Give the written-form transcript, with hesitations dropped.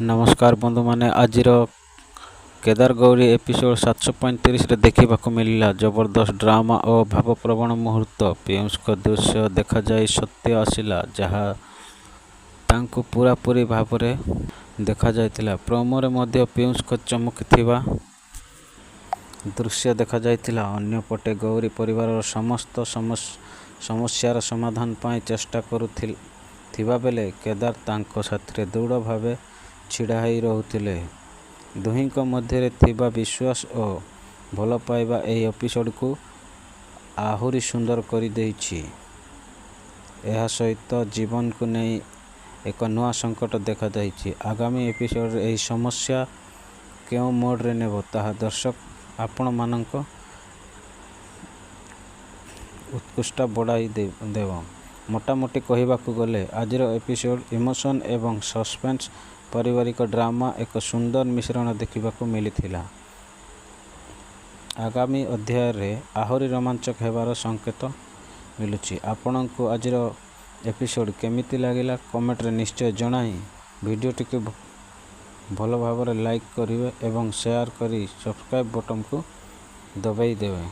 ନମସ୍କାର ବନ୍ଧୁମାନେ, ଆଜିର କେଦାର ଗୌରୀ ଏପିସୋଡ଼ 735ରେ ଦେଖିବାକୁ ମିଳିଲା ଜବରଦସ୍ତ ଡ୍ରାମା ଓ ଭାବପ୍ରବଣ ମୁହୂର୍ତ୍ତ। ପିୟୁଷଙ୍କ ଦୃଶ୍ୟ ଦେଖାଯାଇ ସତ୍ୟ ଆସିଲା, ଯାହା ତାଙ୍କୁ ପୂରାପୂରି ଭାବରେ ଦେଖାଯାଇଥିଲା। ପ୍ରୋମୋରେ ମଧ୍ୟ ପିୟୁଷଙ୍କ ଚମକିଥିବା ଦୃଶ୍ୟ ଦେଖାଯାଇଥିଲା। ଅନ୍ୟପଟେ ଗୌରୀ ପରିବାରର ସମସ୍ତ ସମସ୍ୟାର ସମାଧାନ ପାଇଁ ଚେଷ୍ଟା କରୁଥିବାବେଳେ କେଦାର ତାଙ୍କ ସାଥିରେ ଦୃଢ଼ ଭାବେ ଛିଡ଼ା ହୋଇ ରହୁଥିଲେ। ଦୁହିଁଙ୍କ ମଧ୍ୟରେ ଥିବା ବିଶ୍ୱାସ ଓ ଭଲପାଇବା ଏହି ଏପିସୋଡକୁ ଆହୁରି ସୁନ୍ଦର କରିଦେଇଛି। ଏହା ସହିତ ଜୀବନକୁ ନେଇ ଏକ ନୂଆ ସଙ୍କଟ ଦେଖାଦେଇଛି। ଆଗାମୀ ଏପିସୋଡରେ ଏହି ସମସ୍ୟା କେଉଁ ମୋଡ଼ ନେବ, ତାହା ଦର୍ଶକ ଆପଣମାନଙ୍କ ଉତ୍ସୁକତା ବଢ଼ାଇଦେବ। ମୋଟାମୋଟି କହିବାକୁ ଗଲେ, ଆଜିର ଏପିସୋଡ ଇମୋସନ ଏବଂ ସସ୍ପେନ୍ସ, ପାରିବାରିକ ଡ୍ରାମାର ଏକ ସୁନ୍ଦର ମିଶ୍ରଣ ଦେଖିବାକୁ ମିଳିଥିଲା। ଆଗାମୀ ଅଧ୍ୟାୟରେ ଆହୁରି ରୋମାଞ୍ଚକ ହେବାର ସଂକେତ ମିଳୁଛି। ଆପଣଙ୍କୁ ଆଜିର ଏପିସୋଡ କେମିତି ଲାଗିଲା, କମେଣ୍ଟରେ ନିଶ୍ଚୟ ଜଣାଇ ଭିଡିଓଟିକୁ ଭଲ ଭାବରେ ଲାଇକ୍ କରିବେ ଏବଂ ସେୟାର କରି ସବସ୍କ୍ରାଇବ୍ ବଟନକୁ ଦବାଇ ଦେବେ।